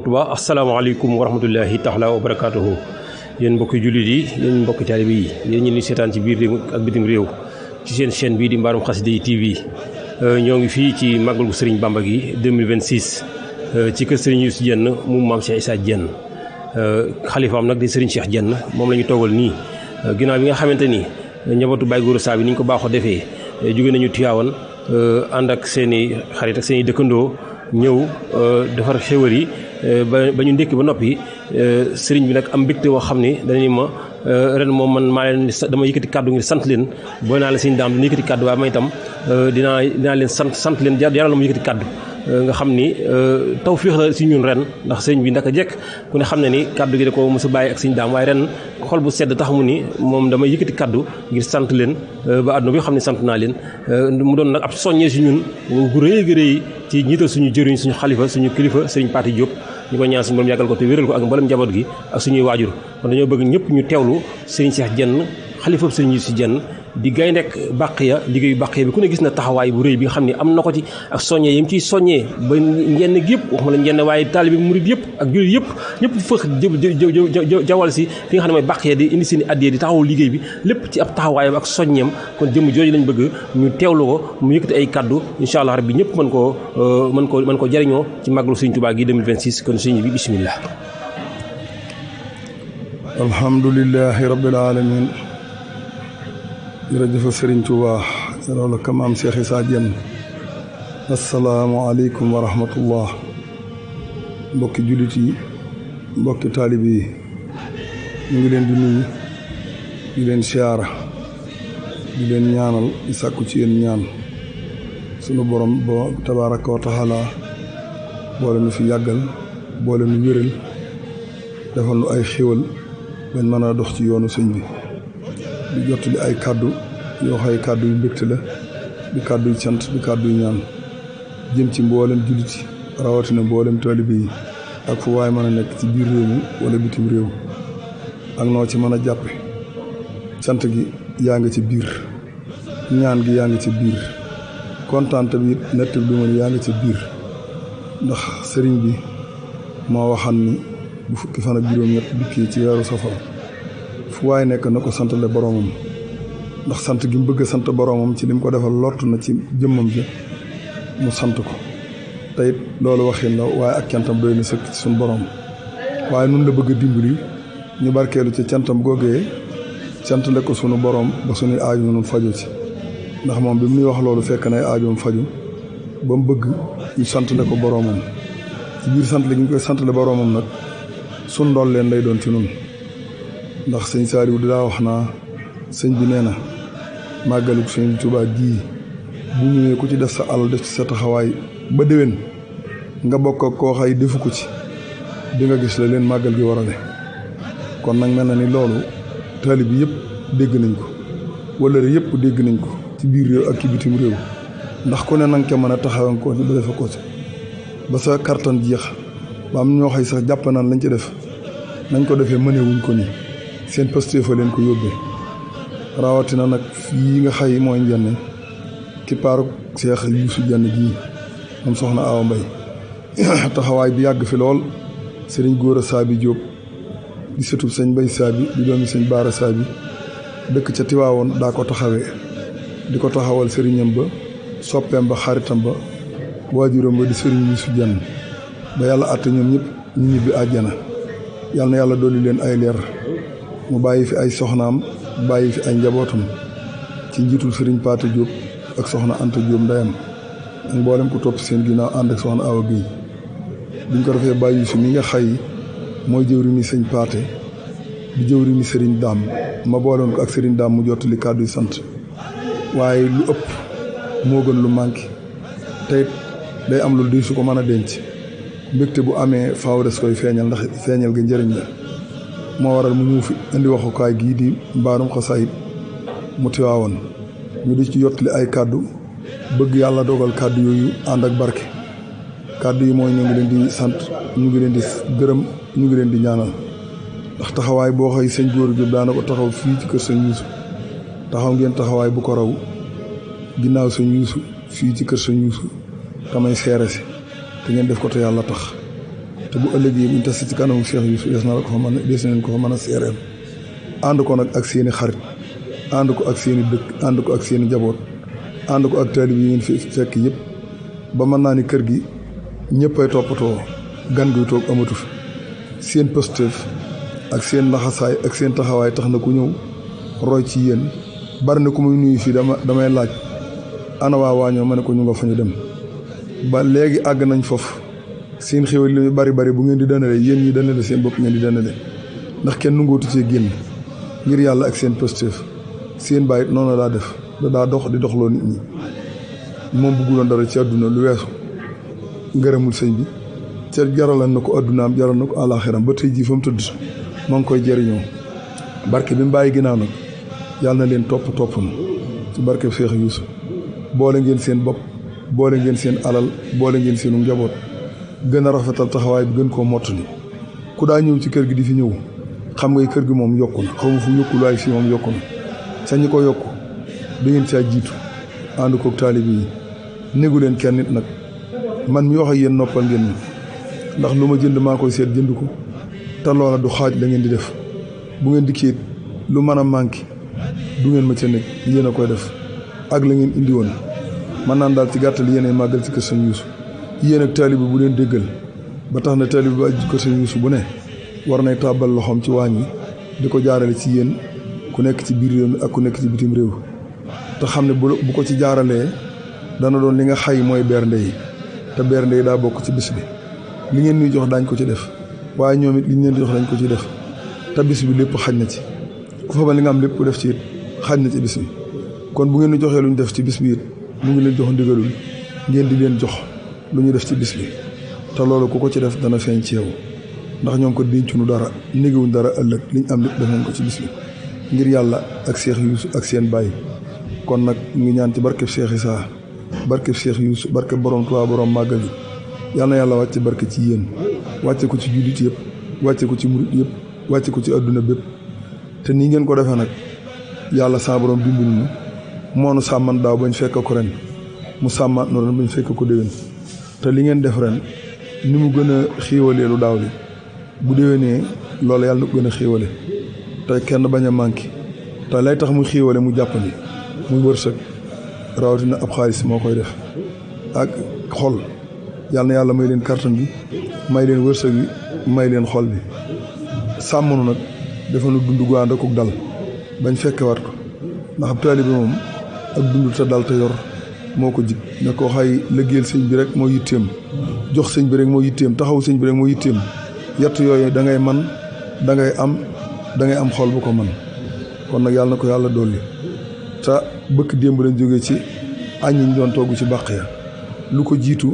Tuba asalaamaaleykum wa rahmatullahi taala wa barakaatuhu yéen mbokki jullit yi yéen mbokki taalibe yi yéen ñi ni seetaan ci biir réew ak bitim réew ci seen chaîne bii di Mbaarum Xasida yi TV ñoo ngi fii ci màggal gu Serigne Bamba gi 2026 ci kër Serigne Youssou Dienne mu maam Cheikh Issa Dienne xalifaam nag di Serigne Cheikh Dienne moom la ñu toogal nii ginnaaw bi nga xamante ni njabootu Baye Gora Saa bi ni ñu ko baaxoo defee jóge nañu Tiwaawan ànd ak seen i xarit ak seen i dëkkandoo ñëw defar xéwal yi ba ñu ndékki ba noppi sëriñ bi nag am mbégte woo xam ni danañu ma ren moom man maa leen dama yëkkati kàddu ngir sant leen booy naa la sëñ daam dina yëkkati kàddu waaye ma itam dinaa leen sant leen jaral la mu yëkkati kàddu nga xam ni tawfeex la si ñun ren ndax sëriñ bi ndaka jekk ku ne xam ne ni kàddu gi da ko mos a bàyyi ak sëñ daam waaye ren xol bu sedd tax mu ni moom dama yëkkati kàddu ngir sant leen ba àdduna bi xam ne sant naa leen mu doon nag ab soññee si ñun gu rëy a rëy ci njiital suñu jëriñ suñu xalifa suñu kilifa sëriñ Pathé Diop ñu ko ñaan suñu borom yàggal ko te wéral ko ak mboolem njaboot gi ak suñuy waajur kon dañoo bëgg ñëpp ñu teewlu sëriñ Cheikh Dienne xalifa sëriñ Youssou Dienne di gay nekk Baqiya liggéeyu Baqiya bi ku ne gis na taxawaay bu rëy bi nga xam ne am na ko ci ak soññee yi mu ciy soññee ba ngenn gi yëpp waxuma la ngenn waaye taalibe murid yëpp ak jullit yëpp ñëpp fëx jawal si fi nga xam ne mooy Baqiya di indi seen i addiyee di taxawu liggéey bi lépp ci ab taxawaayam ak soññeem kon jëmm jooju lañ bëgg ñu teewlu ko mu yëkkati ay kaddu incha allah rabbi ñëpp mën koo jariñoo ci màggalu Sëriñ Tuubaa gi 2026 kon sëriñ bi bismillah. alhamdulillahi rabbil alamin jërëjëf Sëriñ Tuubaa loolu ka maam Cheikh Issa Dienne asalaamaaleykum wa rahmatullah mbokki jullit yi mbokki taalib yi ñu ngi leen di nuyu di leen siyaara di leen ñaanal di sàkku ci yéen ñaan sunu borom bo tabaaraka wa taala boole nu fi yàggal boole nu wéral defal nu ay xéwal bañ mën a dox ci yoonu sëñ bi di jottali ay kàddu yoo xay kàddu yu mbégte la di kàddu yu cant di kàddu yu ñaan jëm ci mboolem jullit yi rawatina mboolem taalibe yi ak fu waay mën a nekk ci biir réew mi wala bitim réew ak noo ci mën a jàppe cant gi yaa ngi ci biir ñaan gi yaa ngi ci biir kontaante bi it nett bi man yaa ngi ci biir ndax sëriñ bi moo waxan ni bu fukki fan ak juróom-ñett dikkee ci weeru safar fu waay nekk na ko santale boromam ndax sant gi mu bëgg a sant boromam ci li mu ko defal lott na ci jëmmam ja mu sant ko te it loolu waxin la waaye ak cantam doy na sëkk ci suñu borom waaye nun la bëgg a dimbali ñu barkeelu ci cantam googee cantale ko sunu borom ba suñuy aaju nun faju ci ndax moom bi mu nuy wax loolu fekk nay aajoom faju ba mu bëgg ñu santale ko boromam ci biir sant li ñu koy santale boromam nag sun ndool leen lay doon ci nun ndax sëñ Saaliw di daa wax naa sëñ bi nee na màggalug sëñ Tuubaa gii bu ñëwee ku ci def sa alal def ci sa taxawaay ba déwén nga bokk ak koo xay defu ko ci di nga gis la leen màggal gi warale kon nag mel na ni loolu taalib bi yëpp dégg nañ ko wala yëpp dégg nañ ko ci biir réew ak ci bitim réew ndax ku ne nanga ca mën a taxawan ko ci ba defe ko ci ba sa kartan jeex ba am ñoo xay sax jàpp naan lañ ci def nañ ko defee mënewuñ ko ni seen pastéef fa leen ko yóbbee rawatina nag fii nga xay mooy njenne ki paaruk Cheikh Youssou Dienne gii moom soxna Awa Mbay taxawaay bi yàgg fi lool sëriñ Gora Saa bi Jóob di sëtub sëñ Mbay Saa bi di doomi sëñ Baara Saa bi dëkk ca Tiwaawoon daa ko taxawee di ko taxawal sëriñam ba soppeem ba xaritam ba waajuram ba di sëriñ Youssou Dienne ba yàlla àtte ñoom ñëpp ñu ñibbi àjjana yàlla na yàlla dolli leen ay leer mu bàyyi fi ay soxnaam bàyyi fi ay njabootam ci njiitul sëriñ Pathé Diop ak soxna Anta Diop ndeyam ak mboolem ku topp seen ginnaaw ànd ak soxna Awa Guèye biñ ko defee bàyyi su mi nga xay mooy jëwriñu sëñ Pathé di jëwriñu sëriñ Daam ma booloon ko ak sëriñ Daam mu jottali kàddu yu sant waaye lu ëpp moo gën lu manqué tey day am lu di su ko mën a denc mbégte bu amee faaw des koy feeñal ndax feeñal ga njëriñ la moo waral mu ñëw fi indi waxukaay gii di Mbaarum Xasaayid mu Tiwaawoon ñu di ci yottali ay kàddu bëgg yàlla dogal kàddu yooyu ànd ak barke kàddu yi mooy ñu ngi leen di sant ñu ngi leen di gërëm ñu ngi leen di ñaanal ndax taxawaay boo xëy sëñ Góor Jóob daana ko taxaw fii ci kër sëñ Youssou taxaw ngeen taxawaay bu ko raw ginnaaw sëñ Youssou fii ci kër sëñ Youssou tamay seere si te ngeen def ko te yàlla tax te bu ëllëgee buñ tase ci kanamu Cheikh Youssou des na leen ko fa mën a seereel ànd ko nag ak seeni xarit ànd ko ak seeni dëkk ànd ko ak seeni njaboot ànd ko ak taalib yi ngeen fi fekk yëpp ba mën naa ni kër gi ñëppay toppatoo gan guy toog amatu fi seen pësteef ak seen laxasaay ak seen taxawaay tax na ku ñëw roy ci yéen bari na ku muy nuyu fii damay laaj ana waa waañoo ma ne ko ñu nga fa ñu dem ba léegi àgg nañ foofu seen xéwal li bari bu ngeen di danale yéen ñi danale seen bopp ngeen di danale ndax kenn nungootu cee génn ngir yàlla ak seen pësteef seen bàyyit noonu daa def daa dox di doxloo nit ñi moom bëgguloon dara ci àdduna lu weesu ngërëmul sëñ bi ca jaralan na ko àddunaam jaral na ko àllaaxiram ba tey jii fa mu tëdd maa ngi koy jëriñoo barke bi mu bàyyi ginnaaw nag yàlla na leen topp na ci barke Cheikh Youssou boole ngeen seen bopp boole ngeen seen alal boole ngeen seenu njaboot gën a rafetal taxawaay bi gën koo mottali ku daa ñëw ci kër gi di fi ñëw xam ngay kër gi moom yokku na xaw ma fu yokkul waaye fii moom yokku na sa ñi ko yokku da ngeen caa jiitu ànd koog taalibe yi négu leen kenn nit nag man mi wax ak yéen noppal ngeen ma ndax lu ma jënd maa koy seet jënd ko te loola du xaaj la ngeen di def bu ngeen dikkee lu mën a manqué du ngeen ma ca nekk yéen a koy def ak la ngeen indi woon man naan daal ci gàttal yéen ay màggal ci kër Sëñ Youssou yéen ak taalibe bu leen déggal ba tax na taalibe bu aju kër Sëñ Youssou bu ne war nay tàbbal loxoom ci waañ wi di ko jaarale ci yéen ku nekk ci biir réew mi ak ku nekk ci bitim réew te xam ne bu ko ci jaaralee dana doon li nga xay mooy bernde yi te bernde yi daa bokk ci bis bi li ngeen ñuy jox daañ ko ci def waaye ñoom it li ñu leen di jox dañ ko ci def te bis bi lépp xaj na ci ku fa ba li nga am lépp def ci it xaj na ci bis bi kon bu ngeen ñu joxee lu ñu def ci bis bi it mu ngi leen jox ndigalul ngeen di leen jox lu ñu def ci bis bi te loolu ku ko ci def dana feeñ ci yow ndax ñoom ko dencuñu dara négewuñ dara ëllëg liñ am lépp def nañ ko ci bis bi ngir yàlla ak Cheikh Youssou ak seen baay kon nag ñu ngi ñaan ci barkeb Cheikh Issa barkeb Cheikh Youssou barkeb borom Tuubaa borom màggal yi yal na yàlla wàcce barke ci yéen wàcce ko ci jullit yëpp wàcce ko ci murit yëpp wàcce ko ci adduna bépp te nii ngeen ko defee nag yàlla sa borom dimbali ñu moonu sàmman daaw bañ fekk ko ren mu sàmmaat no ren bañ fekk ko déwén te li ngeen def ren ni mu gën a xéewalee lu daaw li bu déwénee loolu yàlla na ko gën a xéewale te kenn bañ a manqué te lay tax mu xéewale mu jàppandi muy wërsëg rawatina ab xaalis moo koy def ak xol yàlla na yàlla may leen kartan bi may leen wërsëg bi may leen xol bi sàmmanu nag dafa nu dund gu ànd ak dal bañ fekke wat ko ndax ab taalibe moom ak dund te dal te yor moo ko jig ne ko xay liggéeyal sëñ bi rek moo yitteem jox sëñ bi rek moo yitteem taxaw sëñ bi rek moo yitteem yett yooyu da ngay man da ngay am xol bu ko man kon nag yàlla na ko yàlla dolli te bëkk démb lañ jógee ci añ yi ñu doon togg ci bàq ya lu ko jiitu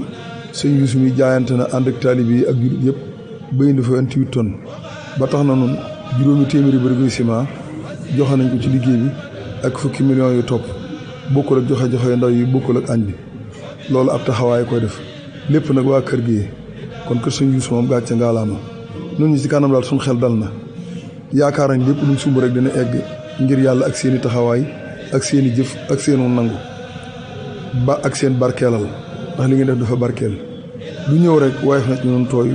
sëñ Youssou mi jaayante na ànd ak taalibe yi ak jullit yëpp ba indi fa 28 tonnes ba tax na noonu juróomi téeméeri bërigo ciment joxe nañ ko ci liggéey bi ak fukki millions yu topp bokkul ak joxe ndaw yi bokkul ak añ bi loolu ab taxawaay koy def lépp nag waa kër gi kon kër sëñ Youssou moom gàcce ngaalaama nun ñi ci kanam daal suñu xel dal na yaakaar nañ lépp luñ sumb rek dina egg ngir yàlla ak seeni taxawaay ak seeni jëf ak seenu nangu ba ak seen barkeelal ndax li ngeen def dafa barkeel du ñëw rek waaye fa ñu noonu tooy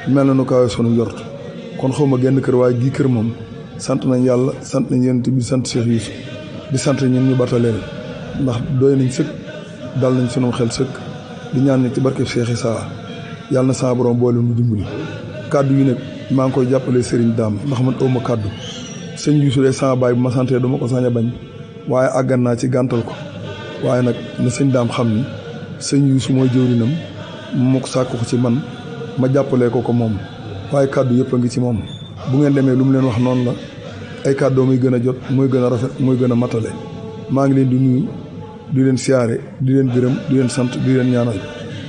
mel na nu kawe sunu njort kon xaw ma genn kër waaye gii kër moom sant nañ yàlla sant nañ yonent bi sant Cheikh Youssou di sant ñun ñu bataleel ndax doy nañ sëkk dal nañ sunu xel sëkk di ñaan ne ci barke Cheikh Issa yàlla na sama borom boole mu dimbali kàddu yi nag maa ngi koy jàppale Serigne Dame ndax man awma kàddu sëñ Youssou de sama baay bu ma santee duma ko sañ a bañ waaye àggan naa ci gàntal ko waaye nag na sëñ Dame xam ni sëñ Youssou mooy jëwrinam mu ko sàkk ko ci man ma jàppalee ko moom waaye kàddu yëpp a ngi ci moom bu ngeen demee lu mu leen wax noonu la ay kàddoo muy gën a jot muy gën a rafet muy gën a matale maa ngi leen di nuyu di leen siyaare di leen gërëm di leen sant di leen ñaanal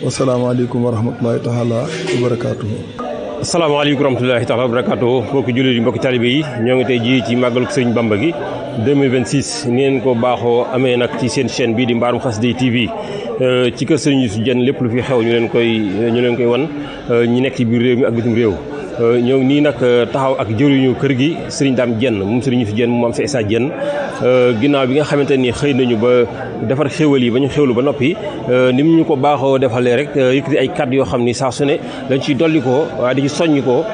wasalaamaaleykum wa rahmatulahi taala wa barakaatuhu. asalaamaaleykum wa rahmatulahi taala wa barakaatuhu mbokki jullit yi mbokki talibe yi ñoo ngi tey jii ci màggalu Sëriñ Bamba gi 2026 ngeen ko baaxoo amee nag ci seen chaîne bii di Mbaarum Xasida TV ci kër Sëriñ Youssou Diène lépp lu fi xew ñu leen koy wan ñi nekk ci biir réew mi ak bitim réew ñoo ngi nii nag taxaw ak jëriñu kër gi Serigne Dame Diène moom Serigne Youssou Diène moom Cheikh Issa Diène ginnaaw bi nga xamante ni xëy nañu ba defar xéwal yi ba ñu xéwlu ba noppi ni mu ñu ko baaxoo defalee rek yëkkati ay kàddu yoo xam ni saa su ne dañ ciy dolli ko waaye di ci soññ ko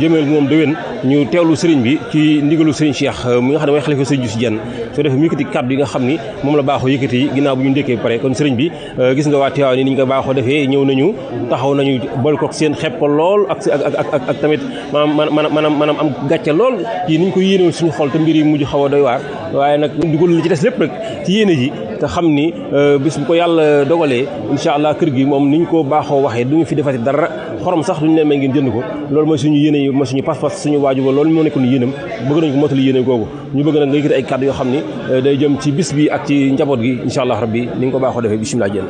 jëmeel moom déwén ñu teewlu Serigne bi ci ndigalu Serigne Cheikh mi nga xam ne mooy xalifa Serigne Youssou Diène soo defee mu yëkkati kàddu yi nga xam ni moom la baaxoo yëkkati ginnaaw bu ñu ndékkee ba pare kon Serigne bi gis nga waa Tivaouane ni ñu ko baaxoo defee ñëw nañu taxaw nañu bool ko seen xeeb ko lool ak tamit maanaam am gàcce lool ci niñ ko yéenewoon suñu xol te mbir yi mujj xaw a doy waar waaye nag dugal li ci des lépp rek ci yéene ji te xam ni bis bu ko yàlla dogalee incha allah kër gi moom niñ ko baaxoo waxee du ñu fi defati dara xorom sax duñu leen may ngeen jënd ko loolu mooy suñu yéene yi mooy suñu pas-pas suñu waaju ba loolu moo nekkoon yéenam bëgg nañ ko motali yéene googu ñu bëgg nag nga yëkkati ay kàddu yoo xam ni day jëm ci bis bi ak ci njaboot gi incha allah rabbi ni nga ko baaxoo defee bisimilah Diène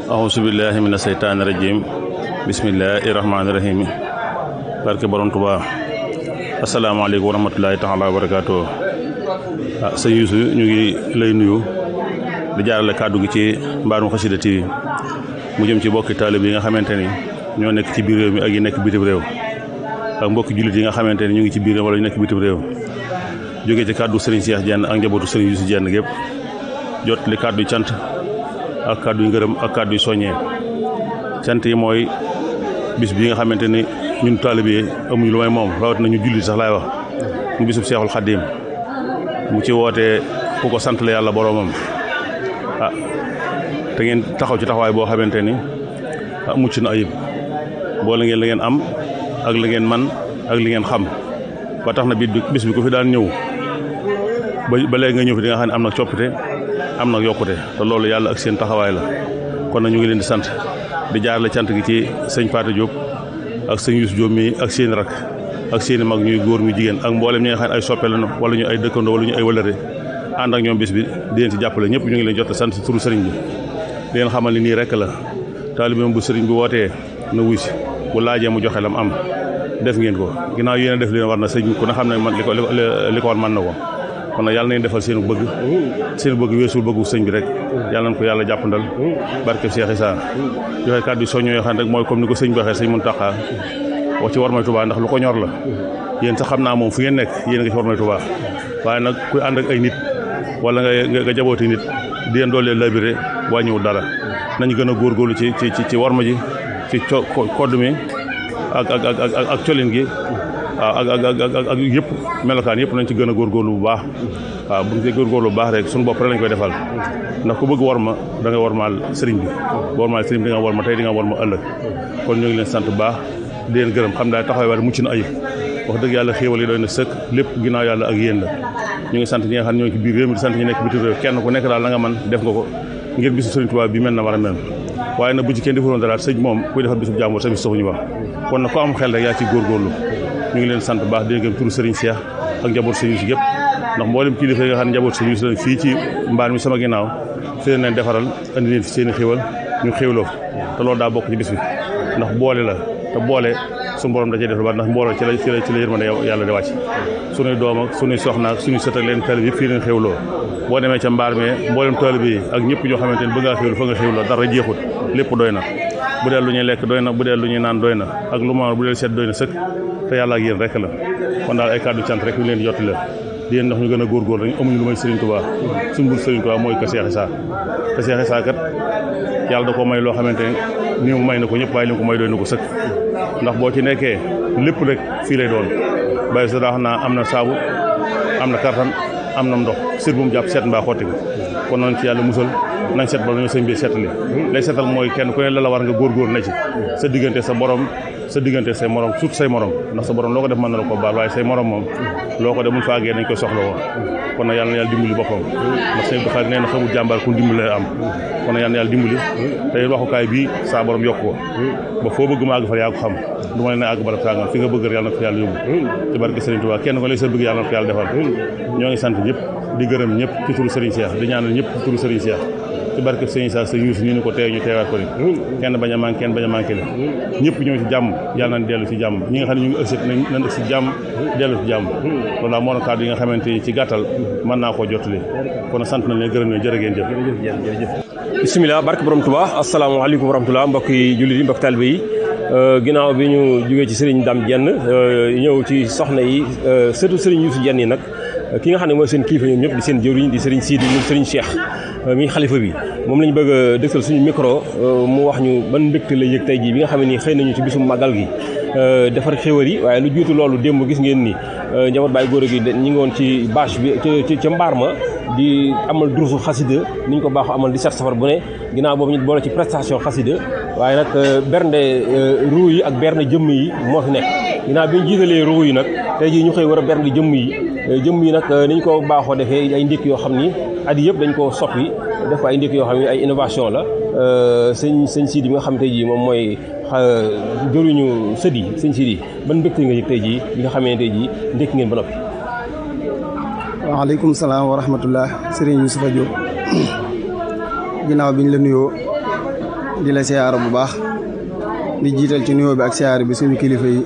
auzu billahi mina seytaani rajim bismillahi rahmaani rahim barke borom Tuubaa asalaamaaleykum wa rahmatulahi taala wa barakaatu sëñ Youssou ñu ngi lay nuyu di jaarale kàddu gi ci Mbaarum Xasida TV mu jëm ci bokki taalib yi nga xamante ni ñoo nekk ci biir réew mi ak yi nekk bitim réew ak mbokki jullit yi nga xamante ni ñu ngi ci biir wala ñu nekk bitim réew jógee ci kàddu Serigne Cheikh Diène ak njabootu Serigne Youssou Diène gépp jot li kàddu cant ak kàddu yu ngërëm ak kàddu yu soññee cant yi mooy bis bii nga xamante ni ñun taalib yi amuñu lu may moom rawat na ñu jullit sax laay wax mu bisub Seexul Xaddiim mu ci wootee ku ko sant la yàlla boroomam te ngeen taxaw ci taxawaay boo xamante ni mucc na ayib boole ngeen la ngeen am ak la ngeen man ak li ngeen xam ba tax na bis bi ku fi daan ñëw ba léegi nga ñëw fi di nga xam ne am na coppite am na yokkute te loolu yàlla ak seen taxawaay la kon na ñu ngi leen di sant di jaarale cant gi ci sëñ Pathé Diop ak sëñ Youssou Diop mi ak seen rak ak seen mag ñuy góor ñu jigéen ak mboolem ñi nga xam ne ay soppe lañu wala ñu ay dëkkandoo wala ñu ay wëlëre ànd ak ñoom bis bi di leen ci jàppale ñëpp ñu ngi leen jot sant turu sëriñ bi di leen xamal ni nii rek la taalibeem bu sëriñ bi wootee na wuy si bu laajee mu joxe lam am def ngeen ko ginnaaw yéen a def leen war na sëñ ku ne xam ne man li ko war mën na ko kon nag yàlla nañ defal seenu bëgg weesul bëggu sëñ bi rek yàlla nañ ko yàlla jàppandal barke Cheikh Issa joxe kàddu soññoo yoo xam ne rek mooy comme ni ko sëñ bi waxee sëñ Mountakha wax ci Warmay Touba ndax lu ko ñor la yéen sax xam naa moom fu ngeen nekk yéen nga ci Warmay Touba waaye nag kuy ànd ak ay nit wala nga jabooti nit di leen doole labiré wàññiwul dara nañu gën a góorgóorlu ci warma ji ci kodd mi ak colin gi waaw ak yëpp melokaan yëpp nañ ci gën a góorgóorlu bu baax waaw bu ñu see góorgóorlu bu baax rek suñu bopp rek lañ koy defal ndax ku bëgg warma da nga warmaal sëriñ bi warmaal sëriñ bi di nga warma tey di nga warma ëllëg kon ñu ngi leen sant bu baax di leen gërëm xam daal taxawaay war mucc na ayib wax dëgg yàlla xéewal yi doy na sëkk lépp ginnaaw yàlla ak yéen la ñu ngi sant ñi nga xam ne ñoo ngi ci biir réew mi di sant ñi nekk bitim réew kenn ku nekk daal la nga man def nga ko ngir bisu Sëriñ Tuubaa bi mel na war a mel waaye nag bu ci kenn defuloon dara sëñ moom kuy defal bisu jàmbur sa bis taxuñu wax kon nag ko am xel rek yaa ci góorgóorlu ñu ngi leen sant bu baax di leen gëm turu Sëriñ Cheikh ak njaboot Sëriñ Youssou gépp ndax mboolem kilifa yi nga xam ne njaboot Sëriñ Youssou lañ fii ci mbaan mi sama ginnaaw fi leen defaral andi leen fi seen i xéwal ñu xéwloo te loolu daa bokk ci bis bi ndax boole la te boole suñu borom da cee def lu baax ndax mbooloo ci la yërmande yàlla di wàcc sunuy doom ak sunuy soxna ak sunuy sët ak leen talib yëpp fii leen xéwloo boo demee ca mbaar mee mboolem talib yi ak ñëpp ñoo xamante ne bëgg ngaa xéwlu fa nga xéwloo dara jeexut lépp doy na bu dee lu ñuy lekk doy na bu dee lu ñuy naan doy na ak lu ma bu dee seet doy na sëkk te yàlla ak yéen rek la kon daal ay kàddu cant rek yu leen di jotti la di leen ndax ñu gën a góorgóorlu dañu amuñu lu may Serigne Touba suñu bur Serigne Touba mooy ko Cheikh Issa te Cheikh Issa kat yàlla da ko may loo xamante ne ni mu may na ko ñëpp waaye li ko may doy na ko sëkk ndax boo ci nekkee lépp rek fii lay doon bàyyi sa daa xam naa am na saabu am na kartan am na ndox sir bu mu jàpp seet mbaa xotti ko kon noonu ci yàlla musal nañ seet ba nañu sëñ bi seetali lay seetal mooy kenn ku ne la war nga góorgóor na ci sa diggante sa borom sa diggante say morom surtout say morom ndax sa borom loo ko def mën na la ko baal waaye say morom moom loo ko def mun faagee dañ koy soxla woo kon nag yàlla na yàlla dimbali boppam ndax sëñ Abdou Khadre nee na xamul jàmbaar ku dimbali am kon nag yàlla na yàlla dimbali tey waxukaay bii saa borom yokk ko ba foo bëgg ma àgg fa yaa ko xam du ma leen ne àgg barab sàngam fi nga bëgg yàlla na ko yàlla yóbbu ci barke Serigne Touba kenn ko lay sa bëgg yàlla na ko yàlla defal ñoo ngi sant ñëpp di gërëm ñëpp ci turu Serigne Cheikh di ñaanal ñëpp ci turu Serigne Cheikh ci barke Serigne Issa Serigne Youssou ñu ni ko teew ñu teewaat ko ni kenn bañ a manqué kenn bañ a manqué la ñëpp ñëw ci jàmm yàlla nañ dellu ci jàmm ñi nga xam ne ñu ngi ëgsi nañ ëgsi jàmm dellu ci jàmm loolu daal moo na kàddu yi nga xamante ni ci gàttal mën naa koo jottali kon sant nañ leen gërëm leen jërë ngeen jëf bisimilah barke borom Touba asalaamaaleykum wa rahmatulah mbokki jullit yi mbokki taalibe yi ginnaaw bi ñu jógee ci Serigne Dame Dieng ñëw ci soxna yi surtout Serigne Youssou Dieng yi nag ki nga xam ne mooy seen kilifa ñoom ñëpp di seen jëwriñ di Serigne Sidi mu Serigne Cheikh mi xalifa bi moom lañu bëgg a dëkkal suñu micro mu wax ñu ban mbégte la yëg tey jii bi nga xam ne nii xëy nañu ci bisum màggal gi defar xéwal yi waaye lu jiitu loolu démb gis ngeen ni njaboot Baye Gora gi ñi ngi woon ci bâche bi ca mbaar ma di amal durusu xasida ni ñu ko baaxoo amal 17 safar bu ne ginnaaw boobu ñu boole ci prestation xasida waaye nag bernde ruu yi ak bernde jëmm yi moo fi nekk ginnaaw bi ñu jiitalee ruu yi nag tey jii ñu xëy war a bernde jëmm yi nag ni ñu ko baaxoo defee ay ndékk yoo xam ni at yëpp dañ koo soppi def ko ay ndékk yoo xam ni ay innovation la sëñ Sidi bi nga xam tey jii moom mooy jëruñu sët yi sëñ Sidi ban mbégte nga yëg tey jii bi nga xamee tey jii ndékk ngeen ba noppi. waaleykum salaam wa rahmatullah Serigne Youssoufa Diop ginnaaw bi ñu la nuyoo di la siyaara bu baax di jiital ci nuyoo bi ak siyaara bi suñu kilifa yi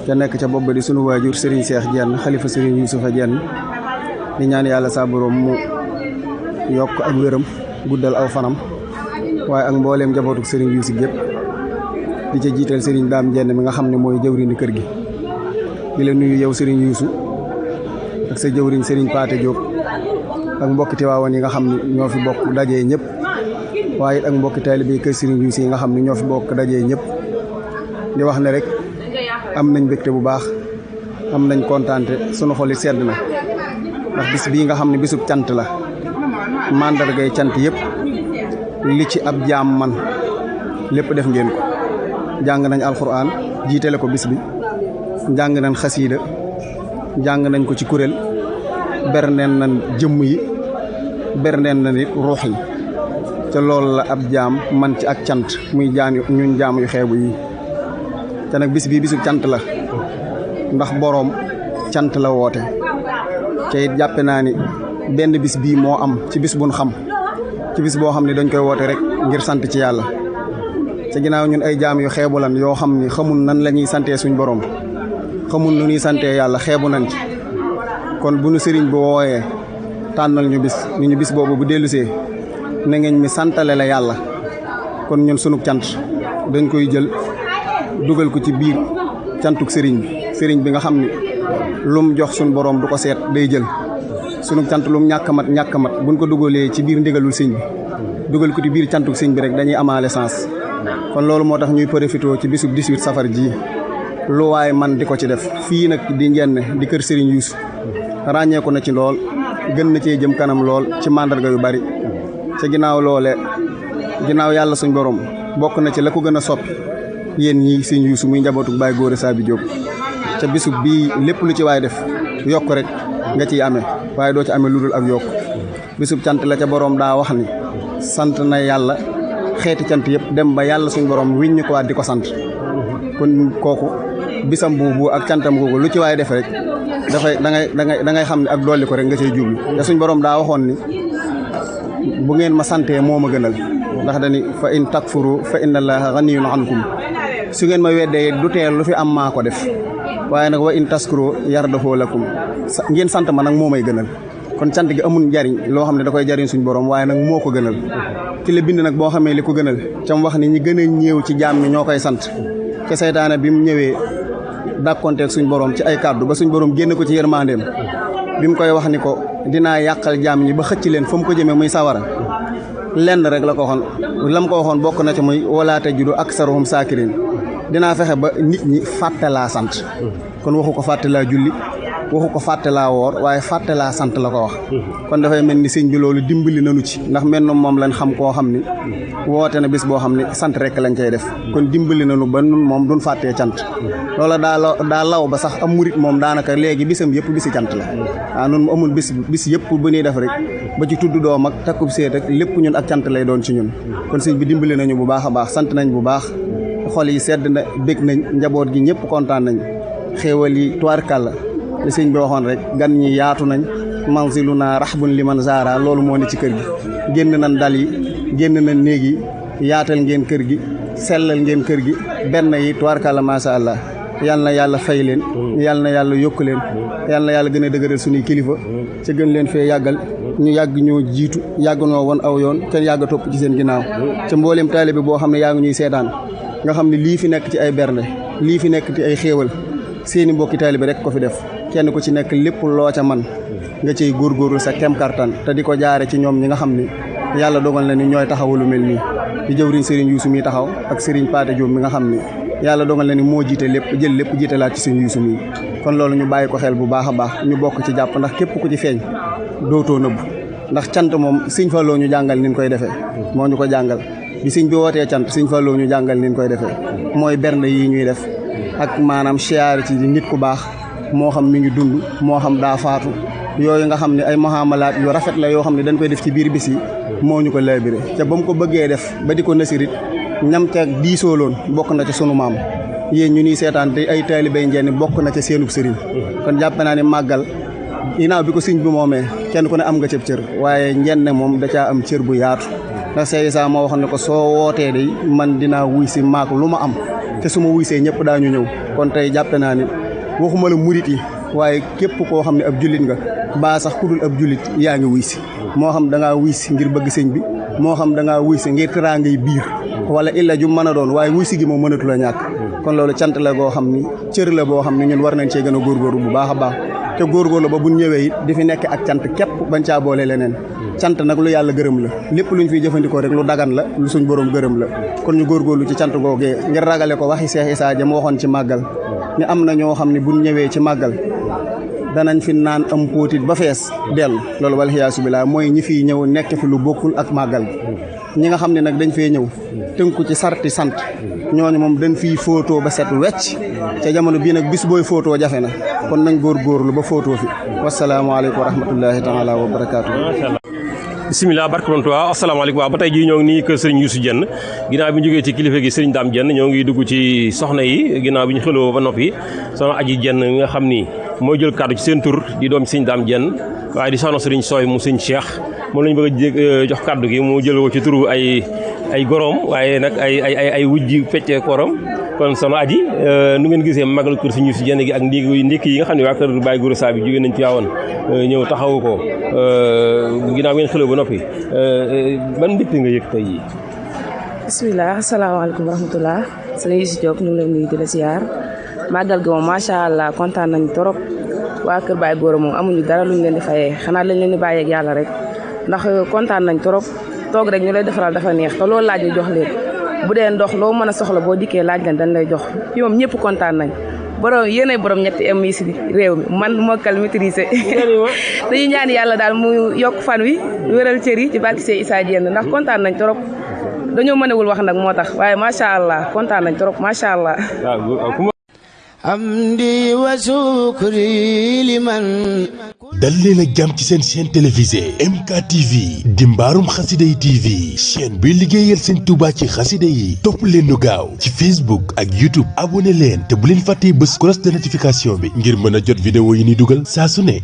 te nekk ca bopp ba di suñu waajur Serigne Cheikh Dieng xalifa Serigne Youssoufa Dieng di ñaan yàlla saa borom mu yokk ak wéram guddal aw fanam waaye ak mbooleem njabootu Serigne Youssou gépp di ca jiital Serigne Dame Dieng mi nga xam ne mooy jëwriñu kër gi di la nuyu yow Serigne Youssou ak sa jëwriñ Serigne Paate Diop ak mbokki Tiwaawan yi nga xam ne ñoo fi bokk dajee ñëpp waaye ak mbokki taalibe kër Serigne Youssou yi nga xam ne ñoo fi bokk dajee ñëpp di wax ne rek am nañ mbégte bu baax am nañ kontaante sunu xol yi sedd na ndax bis bii nga xam ne bisub cant la mandargay cant yëpp li ci ab jaam man lépp def ngeen ko jàng nañ alxuraan jiitale ko bis bi jàng nañ xasiida jàng nañ ko ci kuréel berneen nañ jëmm yi berneen na nit ruux yi te loolu la ab jaam man ci ak cant muy ñun jaam yu xeebu yi te nag bis bii bisu cant la ndax boroom cant la woote te it jàppe naa ni benn bis bii moo am ci bis buñ xam ci bis boo xam ne dañ koy woote rek ngir sant ci yàlla te ginnaaw ñun ay jaam yu xeebu lan yoo xam ni xamul nan la ñuy santee suñ boroom xamul nu ñuy santee yàlla xeebu nañ ci kon bu nu sëriñ bu wooyee tànnal ñu bis ñu bis boobu bu dellusee na ngeen mi santale la yàlla kon ñun sunug cant dañ koy jël dugal ko ci biir cantuk sëriñ bi nga xam ni lum jox suñ boroom du ko seet day jël sunug cant lum ñàkk mat buñ ko dugalee ci biir ndigalul sëñ bi dugal ko ci biir cantuk sëñ bi rek dañuy amaale sens kon loolu moo tax ñuy profité ci bisub 18 safar ji lu waay man di ko ci def fii nag di Njenne di kër Serigne Youssou ràññeeku na ci lool gën na cee jëm kanam lool ci mandarga yu bari ca ginnaaw yàlla suñ borom bokk na ci la ko gën a soppi yéen ñii Serigne Youssou muy njabootu Baye Gora Sabi Diop ca bisub bii lépp lu ci waay def yokk rek nga ciy amee waaye doo ci amee lu dul ak yokk bisub cant la ca borom daa wax ni sant na yàlla xeeti cant yëpp dem ba yàlla suñ borom wiñ ñu ko waat di ko sant kon kooku bisam boobu ak cantam googu lu ci waay def rek dafay da ngay xam ne ak dolli ko rek nga cay jublu te suñ borom daa waxoon ni bu ngeen ma santee moo ma gënal ndax dani fa in takfuru fa inna allaha ghaniyun ankum su ngeen ma weddee du teel lu fi am maa ko def waaye nag wa in taskuru yardahu lakum ngeen sant ma nag moo may gënal kon sant gi amul njariñ loo xam ne da koy jariñ suñ borom waaye nag moo ko gënal ki la bind nag boo xamee li ko gënal cam wax ni ñi gën a ñëw ci jaam ñi ñoo koy sant te seytaane bi mu ñëwee dàkkonteeg suñ borom ci ay kàddu ba suñ borom génn ko ci yërmandeem bi mu koy wax ni ko dinaa yàqal jaam ñi ba xëcc leen fa mu ko jëmee muy sawara lenn rek la ko waxoon lam ko waxoon bokk na ci muy wala tajidu aksaruhum saakirin dinaa fexe ba nit ñi fàtte laa sant kon waxu ko fàtte laa julli waxu ko fàtte laa woor waaye fàtte laa sant la ko wax kon dafay mel ni sëñ bi loolu dimbali nañu ci ndax mel na moom lañ xam koo xam ni woote na bis boo xam ni sant rek lañ cay def kon dimbali nañu ba nun moom duñ fàttee cant loola daa law ba sax am murit moom daanaka léegi bisam yëpp bisi cant la waaw nun mu amul bis yëpp bu ñuy def rek ba ci tudd doom ak takkub seet ak lépp ñun ak cant lay doon ci ñun kon sëñ bi dimbali nañu bu baax a baax sant nañ bu baax xol yi sedd na bég nañ njaboot gi ñëpp kontaan nañ xéewal yi tuwaarkàlla li sëñ bi waxoon rek gan ñi yaatu nañ manzilu naa raxbun liman zaara loolu moo ne ci kër gi génn nañ dal yi génn nañ néeg yi yaatal ngeen kër gi sellal ngeen kër gi benn yi tubaarkàlla macha allah yal na yàlla fay leen yal na yàlla yokk leen yal na yàlla gën a dëgëral suñuy kilifa ca gën leen fee yàggal ñu yàgg ñoo jiitu yàgg ñoo won aw yoon te yàgg topp ci seen ginnaaw ca mbooleem taalibe boo xam ne yaa ngi ñuy seetaan nga xam ne lii fi nekk ci ay bernde lii fi nekk ci ay xéewal seeni mbokki taalibe rek ko fi def kenn ku ci nekk lépp loo ca man nga cay góorgóorlu sa kem kartan te di ko jaare ci ñoom ñi nga xam ni yàlla dogal na ni ñooy taxawu lu mel nii di jëwriñ Serigne Youssou mi taxaw ak Serigne Pathé Diop mi nga xam ni yàlla dogal na ni moo jiite lépp jël lépp jiitalaat ci Serigne Youssou mi kon loolu ñu bàyyi ko xel bu baax a baax ñu bokk ci jàpp ndax képp ku ci feeñ dootoo nëbbu ndax cant moom Sëñ Fallou ñu jàngal ni ñu koy defee moo ñu ko jàngal bi sëñ bi wootee cant Sëñ Fallou ñu jàngal ni ñu koy defee mooy bernde yi ñuy def ak maanaam siyaare ci nit ku baax moo xam mi ngi dund moo xam daa faatu yooyu nga xam ne ay muhammalaat yu rafet la yoo xam ne dañ koy def ci biir bis yi moo ñu ko laabiré te ba mu ko bëggee def ba di ko nasirit ñam ca diisooloon bokk na ca sunu maam yéen ñu nii seetaan te ay taalibey njeen bokk na ca seenub sëriñ kon jàpp naa ne màggal ginnaaw bi ko sëñ bi moomee kenn ku ne am nga cëb cër waaye njenne moom da caa am cër bu yaatu ndax Seydou Issa moo waxoon ne ko soo wootee day man dinaa wuy si maak lu ma am te su ma wuy see ñëpp daañu ñëw kon tey jàppe naa ni waxuma la murit yi waaye képp koo xam ne ab jullit nga baa sax ku dul ab jullit yaa ngi wuy si moo xam da ngaa wuy si ngir bëgg sëñ bi moo xam da ngaa wuy si ngir teraangay biir wala illa ju mën a doon waaye wuy si gi moom mënatu la ñàkk kon loolu cant la goo xam ni cër la boo xam ni ñun war nañ cee gën a góorgóorlu bu baax a baax te góorgóorlu ba bu ñëwee it di fi nekk ak cant képp bañ caa boole leneen cant nag lu yàlla gërëm la lépp luñ fiy jëfandikoo rek lu dagan la lu suñ borom gërëm la kon ñu góorgóorlu ci cant googee ngir ragale ko waxi Cheikh Issa Dia ma waxoon ci màggal ni am na ñoo xam ne buñ ñëwee ci màggal danañ fi naan am póotit ba fees dellu loolu wal xiyaasu billah mooy ñi fiy ñëw nekk fi lu bokkul ak màggal ñi nga xam ne nag dañ fee ñëw tënku ci sarti sant ñooñu moom dañ fiy fóotoo ba set wecc ca jamono bii nag bis booy fóotoo jafe na kon nañ góorgóorlu ba fóotoo fi wasalaamaaleykum wa rahmatullahi taala wa barakaatu. bisimilah barke borom Tuubaa asalaamaaleykum waaw ba tey jii ñoo ngi nii kër Serigne Youssou Dieng ginnaaw bi ñu jógee ci kilifa gi Serigne Dame Dieng ñoo ngi dugg ci soxna yi ginnaaw bi ñu xeloo ba noppi soxna Aji Dieng nga xam ni mooy jël kàddu ci seen tur di doom ci Serigne Dame Dieng waaye di soxna Serigne Soy mu Serigne Cheikh moom la ñu bëgg a jox kàddu gi mu jël ko ci turu ay goroom waaye nag ay wujji fecce korom kon soxna Aji nu ngeen gisee magal kër Serigne Youssou Dieng gi ak ndékki yi nga xam ne waa kër Baye Gora Sa bi jógee nañ ci waawoon ñëw taxawu ko ginnaaw ngeen xeloo ba noppi ban mbégte nga yëg tey yi bisimilah asalaamaaleykum wa rahmatulah sëñ Youssou Diop ñu ngi leen nuyu di la siyaar màggal gi moom macha allah kontaan nañu trop waa kër Baye Gora moom amuñu dara luñ leen di fayee xanaa lañ leen di bàyyeeg yàlla rek ndax kontaan nañ trop toog rek ñu lay defaral dafa neex te loolu laaj ñu jox leen bu dee ndox loo mën a soxla boo dikkee laaj leen dañ lay jox fii moom ñëpp kontaan nañ borom yéenay borom ñetti am yi si réew mi man mokkal maîtriser dañuy ñaan yàlla daal mu yokk fan wi wéral cër yi ci barke Cheikh Issa Dieng ndax kontaan nañ trop dañoo mënewul wax nag moo tax waaye macha allah kontaan nañ trop macha allah. hamdi wa shukri liman dal leen ak jàmm ci seen chaîne télévisée MKTV di mbaarum xasida yi TV chaîne bi liggéeyal seen Touba ci xasida yi topp leen nu gaaw ci Facebook ak YouTube abonné leen te bu leen fàttee bës cloche de notification bi ngir mën a jot vidéo yi ni dugal saa su ne